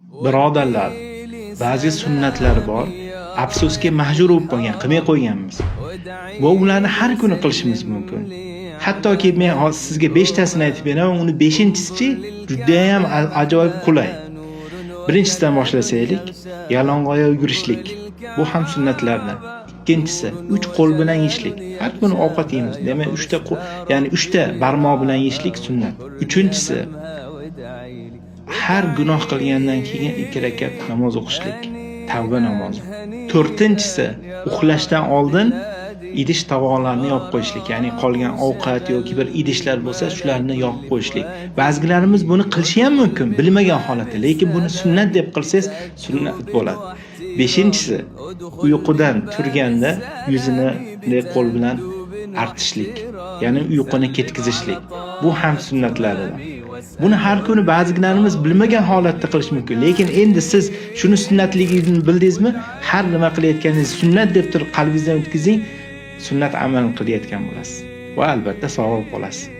Birodarlar, ba'zi sunnatlar bor, afsuski mahjur bo'lib qolgan, qilmay qo'yganmiz. Va ularni har kuni qilishimiz mumkin. Hattoki men hozir sizga 5 tasini aytib beraman, uni 5-chisi juda ham ajoyib qulay. Birinchisidan boshlasaylik, yalang'oyoq yurishlik. Bu ham sunnatlardan. Ikkinchisi, 3 qo'l bilan yeyishlik. Har kuni ovqat yeymiz. Demak, 3 ta qo'l, ya'ni 3 ta barmoq bilan yeyishlik sunnat. Uchinchisi, har gunoh qilgandan keyin 2 rakat namoz o'qishlik. Tavba namozi. To'rtinchisi, uxlashdan oldin idish tovoqlarni yopib qo'yishlik, ya'ni qolgan ovqat yoki bir idishlar bo'lsa, shularni yopib qo'yishlik. Ba'zilarimiz buni qilishi ham mumkin, bilmagan holatda, lekin buni sunnat deb qilsangiz, sunnat bo'ladi. Beshinchisi, uyqudan turganda yuzini bunday qo'l bilan artishlik, ya'ni uyquni ketkazishlik. Bu ham sunnatlardan. Buni har kuni ba'zilarimiz bilmagan holatda qilish mumkin, lekin endi siz shuni sunnatligini bildingizmi? Har nima qilayotganingiz sunnat deb turib qalbingizdan o'tkazing, sunnat amalini qilayotgan bo'lasiz va albatta savob olasiz.